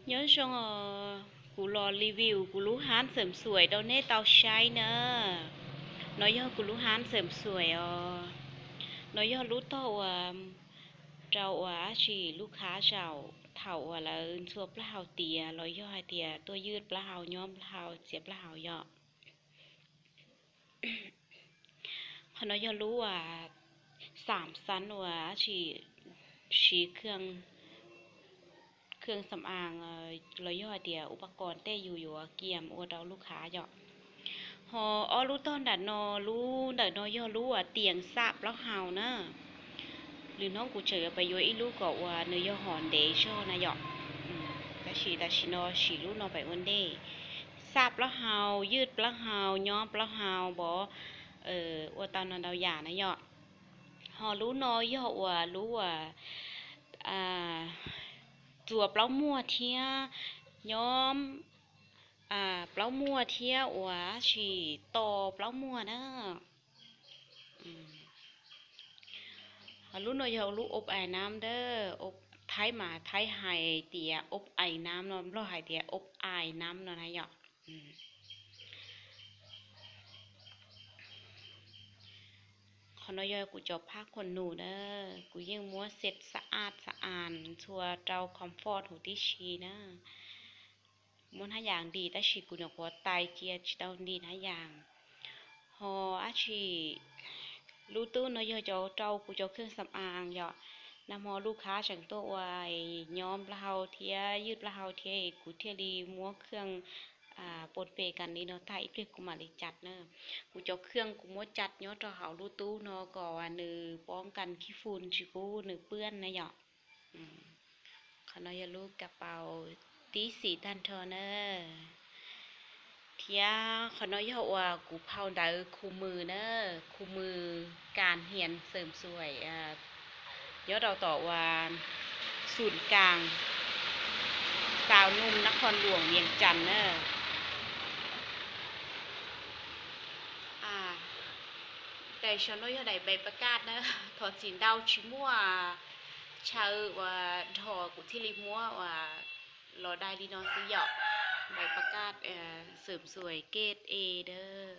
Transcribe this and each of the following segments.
Nyob zoo os, kuv los review kuv lub hab xeem xuaim rau nej tau saib na. No yog kuv lub hab xeem xuaim os. No yog lub tog uas rau uas dab tsi lub khab zaum thaum uas lawv ntxhua plaub hau tiav los yog hais tias tuaj ywj plaub hau, nyob plaub hau, txiav plaub hau yom. Qhov no yog lub uas xam xan uas dab tsi siv khw, khw xam aav los yog hais tias uv pas kos tej yus yuav kiam ua rau lub khab yom. Ho ob lub tog nram no, lub ntawm no yog lub uas tiam xam plaub hau na. Lwm hnub kuv tseem yuav pem yuav ib lub kom uas nws yog hom ntev zog na yom. Tab sis tam sim no siv lub no pem ua ntej. Xam plaub hau, ywj plaub hau, nyob plaub hau, npov, ua tau no ntau yam na yom. Ho lub no yog uas lub uas txuas plaub muag thiab nyob plaub muag thiab uas dab tsi to plaub muag na. Lub no yog lub ôb ais nam ntawd, Thaib mas Thaib hais tias ôb ais nam no, Nplog hais tias ôb ais nam no na yom. Qhov no yog kuv cov phab khuam num na, kuv yeej muab xet xav as xav as ntxhua rau comfort huv tib si na. Muab hnab yas nti tab sis kuv nyuam qhuav tais cia tsis tau nti hnab yas. Ho dab tsi lub tub no yog cov rau kuv cov khw xam as yom. Nag hmo lub khab tseem tuaj ua nyob plaub hau thiab ywj plaub hau thiab kuv thiaj li muab khw pon pes kas li no tag ib pliag kuv mam li cas na. Kuv cov khw kuv muab cas nyob rau hauv lub tub no kom nws poob kas khib fun tsis pub nws pwaj na yom. Qhov no yog lub kas paus tib xim tag nrho na. Thiab qhov no yog uas kuv phau ntawv khu mws na, khu mws kas hnias xeem xuaim nyob rau tom uas Xum Kas, Xaus Num, Nab Qhoos Luam, Vias Cas na. Tes saum no yog daim npais pas kaj na, thov txim ntau tsis muaj chaw uas dhos kuv thiaj li muab uas los dai li no xwb yom. Npais pas kaj xeem xuaim kej e dawb.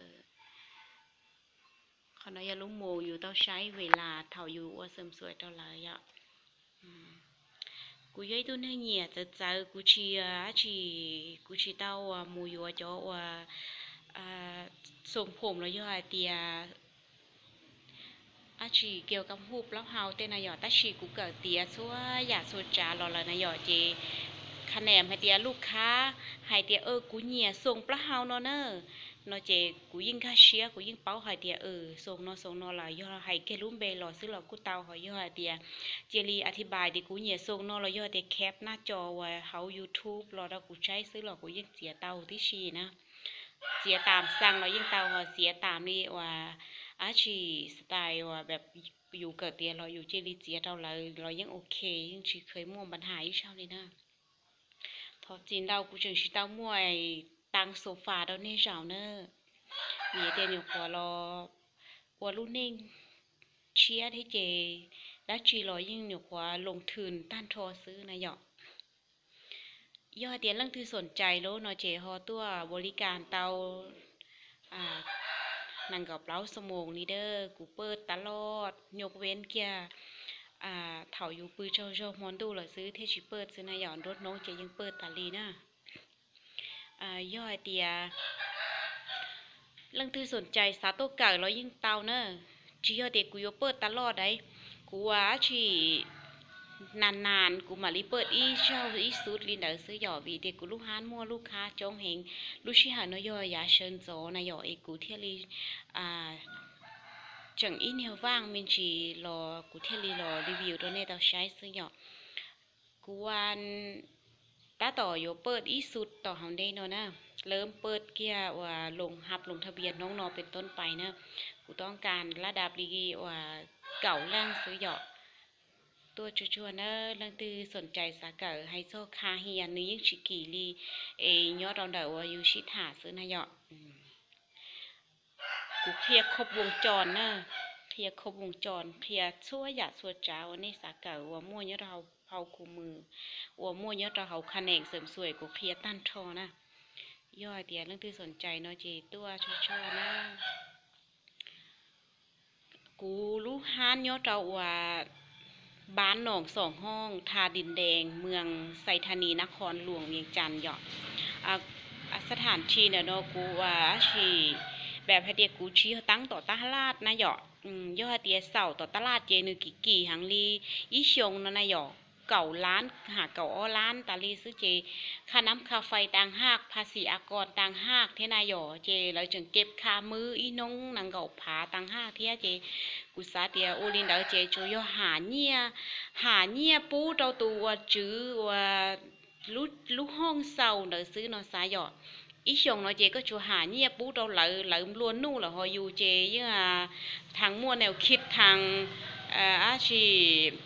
Qhov no yog lub mus yus tau saib ve las thaum yus ua xeem xuaim rau lawv yom. Kuv yog ib tug neeg nyiam txawv txawv, kuv tsis, dab tsi, kuv tsis tau uas mus yuav cov uas xoos phom los yog hais tias dab tsi kiag kam huj plaub hau tej na yom, tab sis kuv kawm tiav txhua yam txhua tsav los lawm na yom, ces kha nam hais tias lub khab hais tias kuv nyiam xoos plaub hau no na, no ces kuv yeej nkag siab, kuv yeej paub hais tias xoos no xoos no lawm, yog hais kiag lub npe los xwb los kuj tau, ho yog hais tias cia li a thi npais tias kuv nyiam xoos no los yog tias khep naj co uas hauv YouTube los rau kuv saib xwb los kuv yeej txiav tau tib si na. Txiav tam xas los yeej tau, ho txiav tam li uas dab tsi style uas yus kawm tiav los yus cia li txiav rau lawv los yeej ok, yeej tsis kheev muaj npa nhas ib zaug li na. Thov txim ntau kuv tseem tsis tau muaj taab sofa rau nej zaum na, vim tias nyuam qhuav los ua lub neej tshiab thiab ces dab tsi los yeej nyuam qhuav loos thwm tag nrho xwb na yom. Yog hais tias leej twg xoom cais lub no ces ho tuaj npaus li kas tau nees nkaum plaub xuab moos li dawb, kuv pawj tas loj, nyuj veeb kiag thaum yus pw tsaug zog hmo ntuj lawm xwb thiaj tsis pawj xwb na yom, nruab hnub ces yeej pawj tas li na. Yog hais tias leej twg xoom cais xav tuaj kawm los yeej tau na, tsis yog tias kuv yuav pawj tas loj dab, kuv ua dab tsi nas nas kuv mam li pawj ib zaug ib xub li ntawd xwb yom, vim tias kuv lub hab muaj lub khab coob heev, lub sij hawm no yog yav sawv ntxov na yom, es kuv thiaj li tseem ib niag vaaj me ntsis los kuv thiaj li los review rau nej tau saib xwb yom. Kuv ua tab tom yuav pawj ib xub tom hauv ntej no na, lawv pawj kiag uas loos hab loos thaj vias hnub no pes toob pais na, kuv toob kas lab dab li uas kaum leej xwb yom. Tuaj tsuag tsuag na, leej twg xoom cais xav kawm hais txog kha hias nws yeej tsis kim li, es nyob rau ntawm uas yus sib tham xwb na yom. Kuv qhia khob voos cos na, qhia khob voos cos, qhia txhua yam txhua tsav uas nej xav kawm uas muaj nyob rau hauv hauv kuv mus uas muaj nyob rau hauv kha nees xeem xuaim kuv qhia tag nrho na. Yog hais tias leej twg xoom cais no ces tuaj tsuag tsuag na. Kuv lub hab nyob rau uas Npab Noom Xoom Hooj, Tha Din Dees, Muas Xais Tha Nis, Nab Khoos Luas, Vias Cas yom. Xab tham thi ntawm no kuv ua dab tsi, npam hais tias kuv tsis yog teeb tom tab laj na yom. Yog hais tias xaum tom tab laj ces nws kim kim heev li ib xyoos no na yom, kaum lab ha kaum ob lab tas li xwb ces kha nab kha fais tas haj, pha xim a koos tas haj thiab na yom, ces lawv tseem kev kha mub ib hnub nees nkaum phav tas haj thiab ces kuv xav tias ua li ntawd ces tsuas yog ham nyiaj, ham nyiaj pub rau tus uas tswv uas lub hooj xaus ntawd xwb no xav yom. Ib xyoos no ces koj tsuas ham nyiaj pub rau lawv, lawv nplua nuj lawm ho yus ces yeej thaas muaj nees khij thaas dab tsi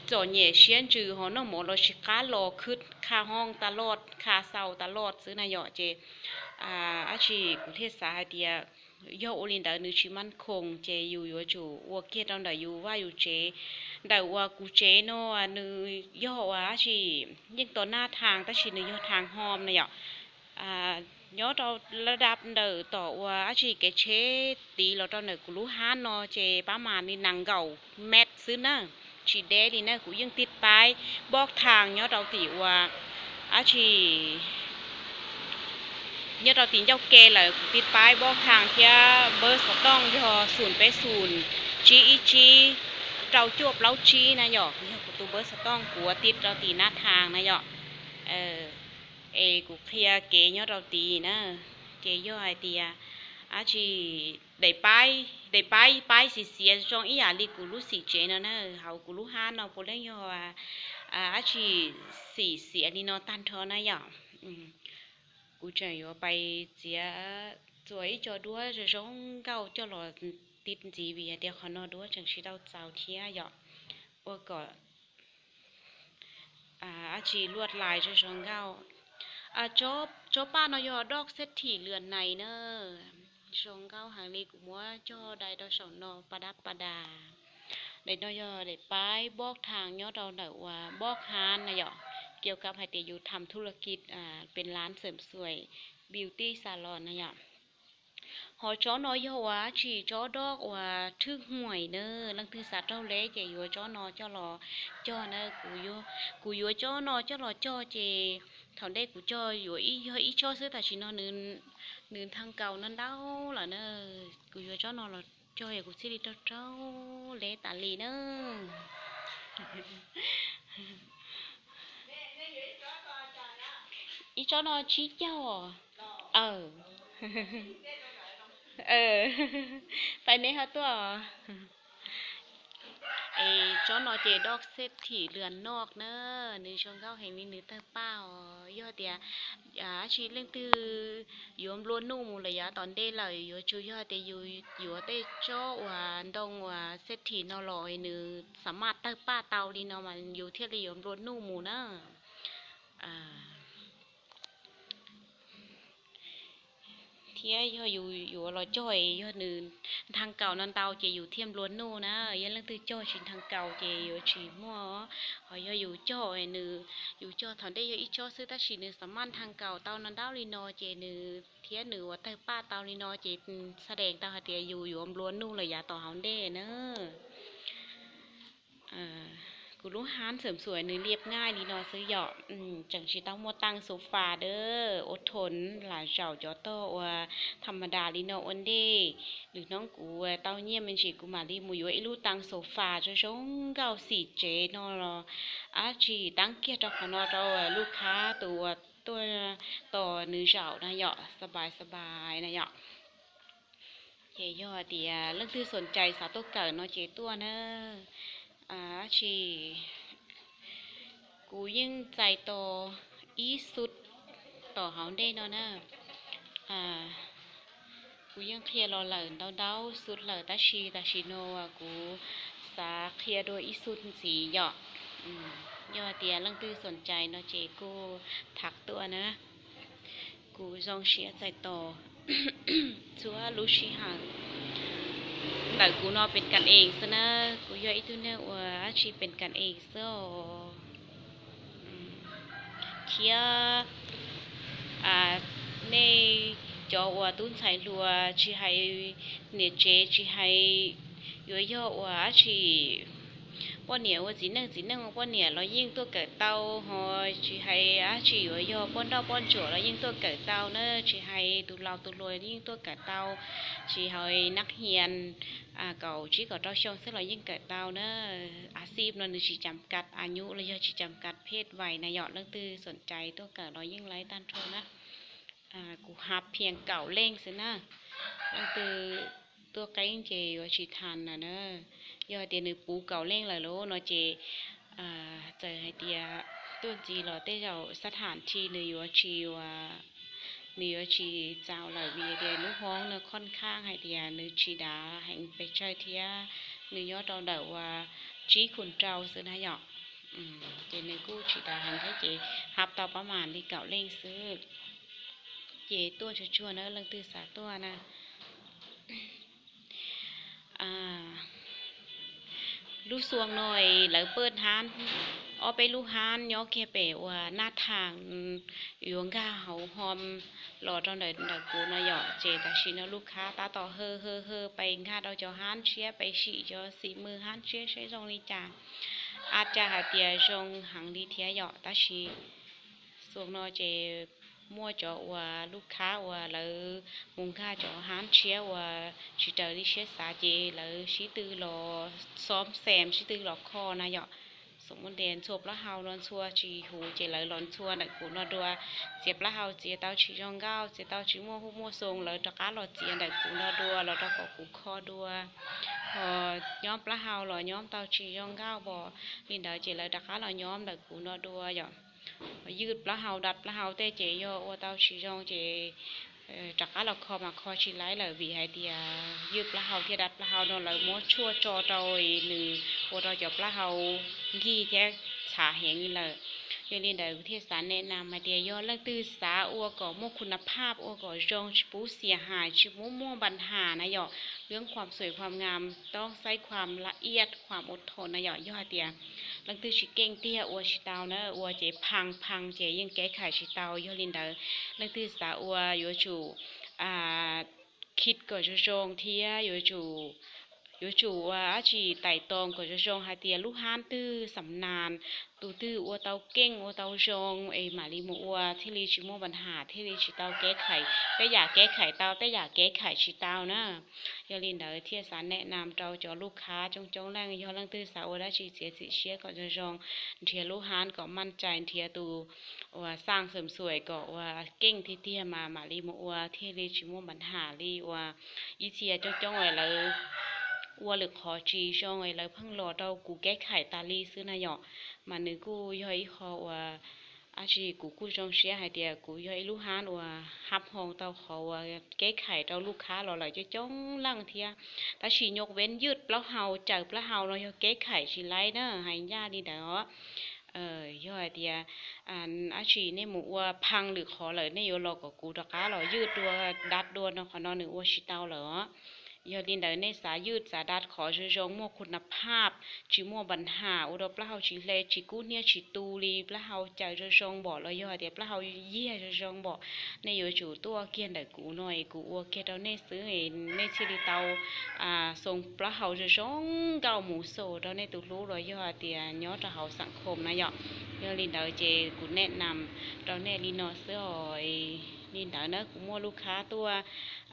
txom nyem siab ntsws ho noj mov los tsis qab los khwb kha hooj tas loj kha xaus tas loj xwb na yom ces dab tsi kuv thiaj xav hais tias yog ua li ntawd nws tsis mab khoom ces yus yuav tsum ua kiag rau ntawm yus vaj yus tsev. Ntawm uas kuv tsev no nws yog uas dab tsi yeej tos naj thaas tab sis nws yog thaas hom na yom. Nyob rau lab dab ntawm tom uas dab tsi kev tsheb tid los rau ntawm kuv lub hab no ces pab mas li nees nkaum mev xwb na, tsis deb li na. Kuv yeej tig paib npob thaas nyob rau tim uas dab tsi nyob rau tim ncauj ke lawm kuv tig paib npob thaas thiab npawb xov tooj yog xoom peb xoom tsib ib tsib rau cuaj plaub tsib na yom, yog kuv tus npawb xov tooj kuv ua tig rau tim naj thaas na yom. Es kuv qhia kev nyob rau tid na, ces yog hais tias dab tsi daim paib, daim paib paib xiv xiav zoo ib yam li kuv lub xim tsev no na, hauv kuv lub hab no puav leej yog dab tsi xim xiav li no tag nrho na yom. Kuv tseem yuav pais txiav txuas ib co duab zoo zoo nkauj coj los tiv ntxiv vim hais tias qhov no duab tseem tsis tau txaus thiab yom, ua kom dab tsi luaj lais zoo zoo nkauj. Tsob paj no yog doj xeb thim lwam nais na, zoo nkauj heev li. Kuv muab coj dai rau saum no pas dab pas das. Daim no yog daim paib npob thaas nyob rau ntawm uas npob hab na yom, kiv kav hais tias yus tham thu laj kis pes lab xeem xuaim beauty salon na yom. Ho tsob no yog uas dab tsi tsob doj uas thwj huam na, leej twg xav raug leb ces yuav tsob no coj los cog na. Kuv yuav tsob no coj los cog ces thaum ntej kuv cog yuav yog ib tsob xwb, tam sim no nws nthee kaus no ntau lawm na. Kuv yuav tsob no los cog yog kuv thiaj li raug raug leb tas li na. Ib tsob no tsib caug. Pais neb ho tuaj. Es tsob no ces doj xeb thim lwam noj na, nws zoo nkauj heev li nws tawg paj os. Yog tias dab tsi leej twg yuav nplua nuj mus lawm yav tom ntej lawm, yuav tsum yog tias yus yuav tej tsob uas ntoo uas xeb thim no los nws xam maj tawg paj tau li no mas yus thiaj li yuav nplua nuj mus na. Thiab yog yus yuav los cog es yog nws nthee kaus no ntau ces yus thiaj nplua nuj na. Yog leej twg cog tsis nthee kaus ces yuav tsis muaj. Ho yog yus cog nws, yus cog thaum ntej yog ib tsob xwb tab sis nws xam maj nthee kaus tau no ntau li no ces nws thiab nws ua tawg paj tau li no ces xa dees tau hais tias yus yuav nplua nuj lawm yav tom hauv ntej na. Kuv lub hab xeem xuaim nws liab nkaij li no xwb yom, tseem tsis tau muaj taaj xu fas dawb ua thoos lam zaum cov tog uas tham ma das li no ua ntej. Lwm hnub kuv tau nyiaj me ntsis kuv mam li mus yuav ib lub taaj xu fas zoo zoo nkauj xim tsev no los dab tsi taab kiag rau qhov no rau lub khab tus uas tuaj tos nws zaum na yom, xab pais xab pais na yom. Ces yog tias leej twg xoom cai xav tuaj kawm no ces tuaj na. Dab tsi kuv yeej txais tos ib xu tom hauv ntej no na. Kuv yeej qhia los lawm ntau ntau xu lawm tab sis tam sim no kuv xav qhia dua ib xu ntxiv yom. Yog tias leej twg xoom cai no ces kuj tham tuaj na. Kuv zoo siab txais tos txhua lub sij hawm. Ntawm kuv no pes kas ees xwb na, kuv yog ib tug neeg uas dab tsi pes kas ees xwb os. thiab nej cov uas tub ntxhais hluas, tsis hais niam tsev, tsis hais yuav yog uas dab tsi, poj niam ua txiv neej, txiv neej ua poj niam los yeej tuaj kawm tau, ho tsis hais dab tsi yuav yog poj nrauj poj ntsuam los yeej tuaj kawm tau na, tsis hais tus laus tus hluas yeej tuaj kawm tau, tsis hais nab hias kaum tsib kaum rau xyoo xwb los yeej kawm tau na. A xib no nws tsis cam kas a nyuj los yog tsis cam kas phej vais na yom, leej twg xoom cai tuaj kawm los yeej laib tag nrho na. Kuv hab phias kaum leej xwb na, leej twg tuaj qeeb ces yuav tsis tham na na. Yog tias nws puv kaum leej lawm lauj no ces txawm hais tias tuaj ntxiv los tej zaum xab tham thi nws yuav tsis, nws yuav tsis txaus lawm vim tias lub hoob no khoj khaaj hais tias nws tsis dav heev pes tsawg thiab, nws nyob rau ntawm uas tsib khum rau xwb na yom. Ces nws kuj tsis dav heev thiab ces hab tau pab mas li kaum leej xwb. Ces tuaj tsuag tsuag na, leej twg xav tuaj na. Lub xuas no lawv paj hab ob peb lub hab nyob kiag pem uas Naj Thaam yuav nkag hauv hom los rau ntawm kuv no yom, ces tam sim no lub khab tab tom hawb hawb hawb pes nkag rau cov hab tshiab, pes sim cov xim mws hab tshiab saib zoo li cas. A cas hais tias zoo heev li thiab yom, tab sis xuas no ces muaj cov uas lub khab uas lawv mus nkag cov hab tshiab uas tsis raws li siab xav ces lawv sib tw los xoob xees, sib tw los kho na yom. Xom muaj ntes ntxhua plaub hau no ntxhua tsis huv ces lawv los ntxhua ntawm kuv no dua. Txiav plaub hau txiav tau tsis zoo nkauj, txiav tau tsis muaj huj muaj xoo, lawv rov qab los txiav ntawm kuv no dua los rau kom kuv kho dua. Ho nyob plaub hau los nyob tau tsis zoo nkauj npaum li ntawd ces lawv rov qab los nyob ntawm kuv no dua yom. Ywj plaub hau dam plaub hau tej ces yog ua tau tsis zoo ces rov qab los kho mas kho tsis laib lawm vim hais tias ywj plaub hau thiab dam plaub hau no lawv muab tshuaj tso rau nws ua rau cov plaub hau nkig thiab txhav heev li lawm. Yog li ntawd thiaj xav nes nas hais tias yog leej twg xav ua kom muaj khu na phaj, ua kom zoo, tsis pub xiam hais, tsis pub muaj npa has na yom, เรื่องความสวยความงามต้องใช้ความละเอียดความอดทน na yom. Yog hais tias leej twg tsis keej tiag ua tsis tau na, ua ces phaj phaj ces yeej kev khais tsis tau. Yog li ntawd leej twg xav ua yuav tsum khij kom zoo zoo thiab yuav tsum ua dab tsi tais too kom zoo zoo hais tias lub hab twg xam nas, tus twg ua tau keej ua tau zoo es mam li mus ua thiaj li tsis muaj npa has, thiaj li tsis tau kev khais, tej yam kev khais tau tej yam kev khais tsis tau na. Yog li ntawd thiaj xav nes nas rau cov lub khab coob coob leej, yog leej twg xav ua dab tsi txiav txim siab kom zoo zoo, nrhiav lub hab kom maj cai, nrhiav tus uas xaj xeem xuaim kom uas keej tiag tiag mas mam li mus ua thiaj li tsis muaj npa has li uas ib txhia coob coob es lawv ua lwm qhov tsis zoo es lawv pheej los rau kuv kev khais tas li xwb na yom. Mas nws kuj yog ib qho uas dab tsi kuv kuj zoo siab hais tias kuv yog ib lub hab uas hab hoo tau qhov uas kev khais rau lub khab los lawm coob coob leej thiab. Tab sis nyuj vev ywj plaub hau cawm plaub hau no yog kev khais tsis laib na, hais ncaj li ntawd os. Yog hais tias dab tsi nej mus ua phaj lwm qhov lawm nej yuav los kom kuv rov qab los ywj dua dam dua no, qhov no nws ua tsis tau lawm os. Yog li ntawd nej xav ywj xav dam qhov zoo zoo, muaj khu na phaj, tsis muaj npa has, ua rau plaub hau tsis hle, tsis kub hnyiab tsis tu li, plaub hau cawm zoo zoo npaum los yog hais tias plaub hau yiag zoo zoo npaum, nej yuav tsum tuaj kiag ntawm kuv no es kuv ua kiag rau nej xwb, nej thiaj li tau xoo plaub hau zoo zoo nkauj mus xus rau nej tus hlub los yog hais tias nyob rau hauv xam khom na yom. Yog li ntawd ces kuv nes nas rau nej li no xwb os. Li ntawd na kuv muaj lub khab tuaj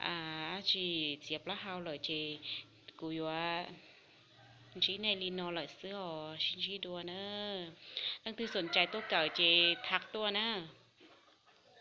dab tsi txiav plaub hau lawm ces kuv yuav ntsib nej li no lawm xwb os, sib ntsib dua na. Leej twg xoom cai tuaj kawm ces tham tuaj na.